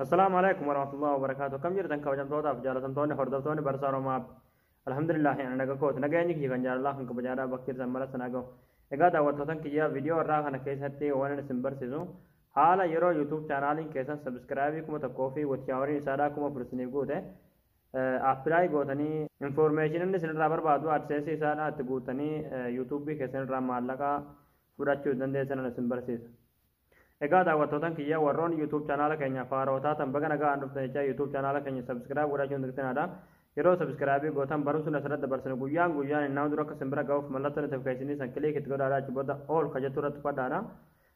Assalaamu alaikum warahmatullahi wabarakatuh. Akkam jirtan kabajamtootaaf jaalatamtoonni hordoftoonni Barsaa Oromoo App. Alhamdulillah, ani naga kooti. Nageenyi kiyya kan jaalalaa kan kabajaadhaa bakki jirtan mara sanaa gahu. Egaa daawwattootan kiyya, viidiyoo irraa kana keessatti waan isin barsiisu haala yeroo YouTube chaanaaliin keessan subscribe 1000 fi watch houriin isaadhaa 4000 isiniif guute apply gootanii information inni isinirraa barbaadu AdSense isaadhaa itti guutanii YouTube keessan irraa maallaqa fudhachuu dandeessan isin barsiisa. Egaa daawwattootan kiyya, warroon YouTube chaanaala keenya faaroo taatan, baga nagaan dhuftan jechaa, YouTube chaanaala keenya subscribe godhachuun dirqinaadha. Yeroo subscribe gootan barumsi asirratti dabarsinu guyyaan guyyaan innaa dura akka isin bira ga'uuf mallattoo notification san click itti godhaadha, achi booda all ka jettu irratti tuqadhaadha.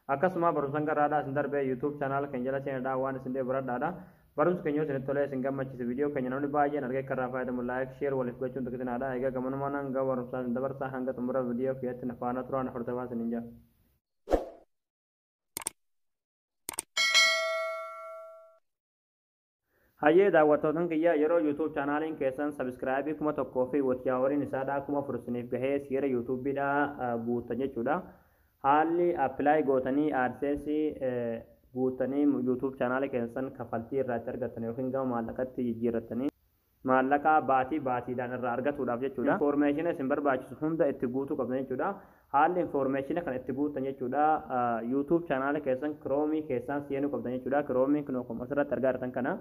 Akkasuma barumsan garraadhaa isin darbee YouTube chaanaala keenya jala seenadhaa waan isin dhibe baradhaadha. Barumsi keenya yoo isinitti tolee isin gammachiise, viidiyoo keenya namni baay'een argee akka irraa fayyadamu like, share waliif gochuun dirqinaadha. Egaa gamanumaan hanga barumsaa isin dabarsaa, hanga xumura viidiyoo kiyyatti na faana turaa, na hordofaa isiniin jira. Hayyee daawwattootan kiyya, yeroo YouTube chaanaaliin keessan subscribe 1000 fi watch houriin isaadhaa 4000 isiniif gahee seera YouTubeidhaa guuttan jechuudha. Haalli apply gootanii AdSense guuttanii YouTube chaanaala keessan kafaltii irraa itti argattan yookiin gama maallaqatti jijjiirrattanii maallaqa baatii baatiidhaan irraa argatuudhaaf jechuudha. Information isin barbaachisu hunda itti guutuu qabdan jechuudha. Haalli information kana itti guuttan jechuudha. YouTube chaanaala keessan Chrome keessaan seenuu qabdan jechuudha. Chrome kun akkuma asirratti argaa jirtan kana.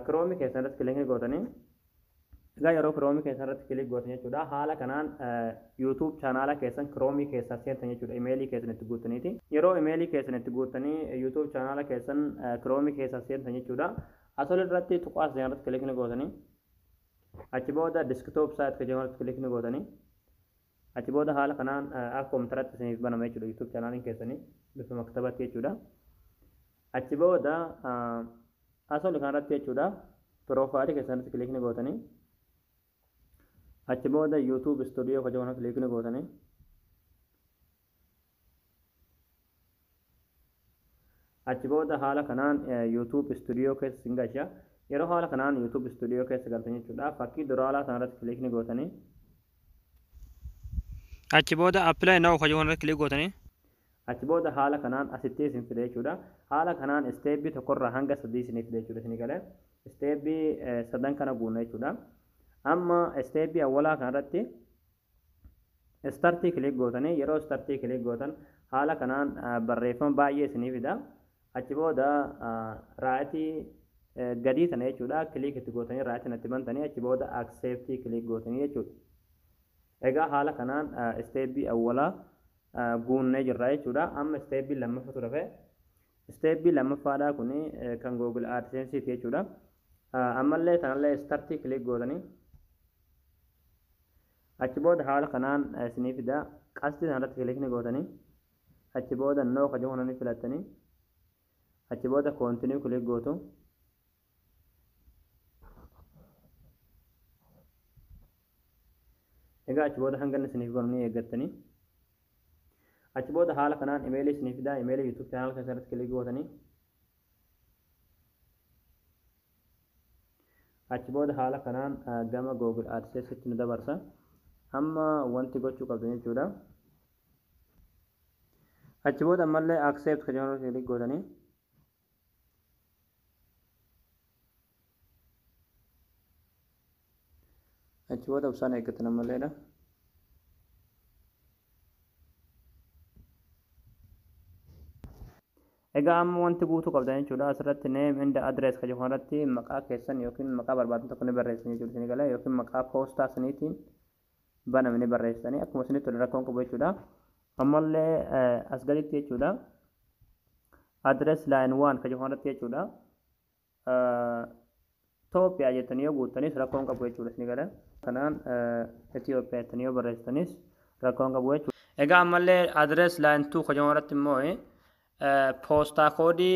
Chrome keessan irratti click gootanii, egaa yeroo Chrome keessan irratti click gootan jechuudha. Haala kanaan YouTube chaanaala keessan Chrome keessaa seentan jechuudha. Imeelii keessan itti guuttaniiti. Yeroo imeelii keessan itti guuttanii YouTube chaanaala keessan Chrome keessaa seentan jechuudha. Asol irratti tuqaa irratti click ni gootanii, achi booda desktop site ka jedhamu irratti click ni gootanii, achi booda haala kanaan akka kompiitaratti isiniif banama jechuudha, YouTube chaanaaliin keessanii bifa maktabatti jechuudha. Achi booda asol kanarratti jechuudha, profile keessan irratti click ni gootanii, achi booda YouTube Studio ka jedhamu click ni gootanii, achi booda haala kanaan YouTube Studio keessa isin galcha. Yeroo haala kanaan YouTube Studio keessa galtan jechuudha, fakkii duraalaa sanarratti click ni gootanii, achi booda apply now ka jedhamu irratti click gootanii, achi booda haala kanaan asitti isin fide jechuudha. Haala kanaan step tokkorraa hanga sadii isinii fide jechuudha. Isinii galee step sadan kana guunna jechuudha. Amma step awwalaa kanarratti start click gootanii, yeroo start click gootan haala kanaan barreeffama baay'ee isinii fida. Achi booda right gadii tana jechuudha click itti gootanii, right itti bantanii, achi booda accept click gootanii jechuudha. Egaa haala kanaan step awwalaa guunnee jirra jechuudha. Amma step lammaffatu dhafe. Step lammaffaadhaa kuni kan Google AdSense jechuudha. Ammallee tanallee start click gootanii, achi booda haala kanaan isinii fida. Qastii sanarratti click ni gootanii, achi booda no ka jedhu ni filattanii, achi booda continue click gootu. Egaa achi booda hanga inni isiniif banu ni eeggattanii, achi booda haala kanaan imeelii isiniif fida. Imeelii YouTube channel keessatti click gootanii, achi booda haala kanaan gama Google AdSense nu dabarsa. Amma wanti gochuu qabdan jechuudha, achi booda ammallee accept ka jedhamu click gootanii, achi booda obsaan eeggatan ammalleedha. Egaa amma wanti guutuu qabdan jechuudha, asirratti name and address ka jedhu irratti maqaa keessan yookiin maqaa barbaadan tokko ni barreessan jechuudha isinii galee, yookiin maqaa poostaa saniitiin baname ni barreessanii, akkuma isinitti tole, rakkoon qabu jechuudha. Ammallee as gaditti jechuudha, address line 1 ka jedhu irratti jechuudha, Itoophiyaa jettanii yoo guuttanis rakkoon qabu jechuudha isinii galee. Kanaan Itoophiyaa jettanii yoo barreessitanis rakkoon qabu jechuudha. Egaa ammallee address line 2 ka jedhu irratti immoo postal code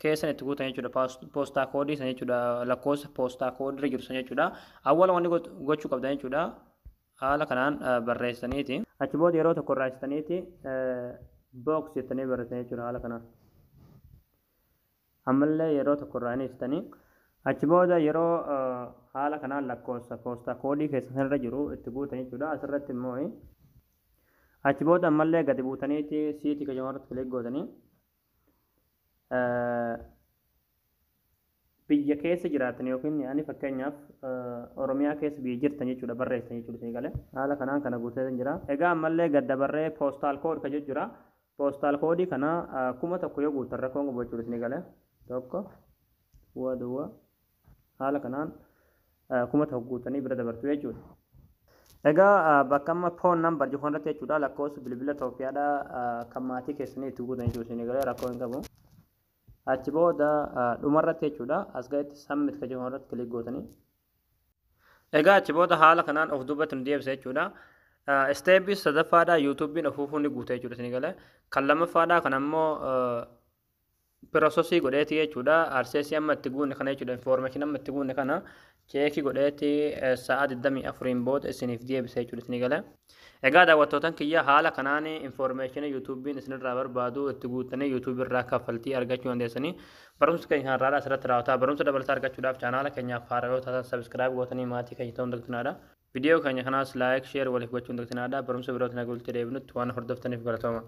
keessan itti guutan jechuudha. Postal code san jechuudha. Lakkoofsa postal code irra jiru san jechuudha. Awwala wanni gochuu qabdan jechuudha, haala kanaan barreessaniiti. Achi booda yeroo tokko irraasitaniiti box jettanii barreessan jechuudha haala kanaan. Ammallee yeroo tokko irraa hiistanii, achi booda yeroo haala kanaan lakkoofsa postal code keessan irra jiru itti guutan jechuudha. Asirratti immoo achi booda ammallee gadi buutaniiti city ka jedhamu irratti click gootanii Biyya keessa jiraatan yookiin ani fakkeenyaaf Oromiyaa keessa biyya jirtan jechuudha barreessan jechuudha isin galee. Haala kanaan kana guutee jira. Egaa ammallee gad dabarree postal code ka jira. Postal code kana 1000 yoo guutan rakkoon qabu jechuudha isin galee. 1 duwwaa duwwaa haala kanaan 1000 guutanii bira dabartu jechuudha. Egaa bakka amma phone number jiru kanarratti jechuudha lakkoofsa bilbila Itoophiyaadhaa kan maatii keessanii itti guutan jechuudha isin galee, rakkoo hin qabu. Achi booda dhumarratti jechuudha as gaditti submit ka jiru kanarratti click gootanii. Egaa achi booda haala kanaan of duubatti nu deebisa jechuudha. Step sadaffaadhaa YouTubeiin ofuufuu ni guuta jechuudha isin galee. Kan lammaffaadhaa kan ammoo process godheeti jechuudha. AdSense amma itti guunne kana jechuudha. Information amma itti guunne kana check godheeti sa'a 24 booda isiniif deebisa jechuudha isin galee. Egaa daawwattootan kiyya, haala kanaan information YouTubeiin isinirraa barbaadu itti guuttanii YouTube irraa kaffaltii argachuu dandeessanii. Barumsa keenya kanarraa asirratti raawwataa. Barumsa dabalataa argachuudhaaf chaanaala keenyaaf haaraa yoo taatan subscribe gootanii maatii keenya ta'uun dagatinaa. Viidiyoo keenya kanaas like, share waliif gochuun dagatinaa. Barumsa birootiin haga walitti deebinutti waan hordoftaniif galatooma.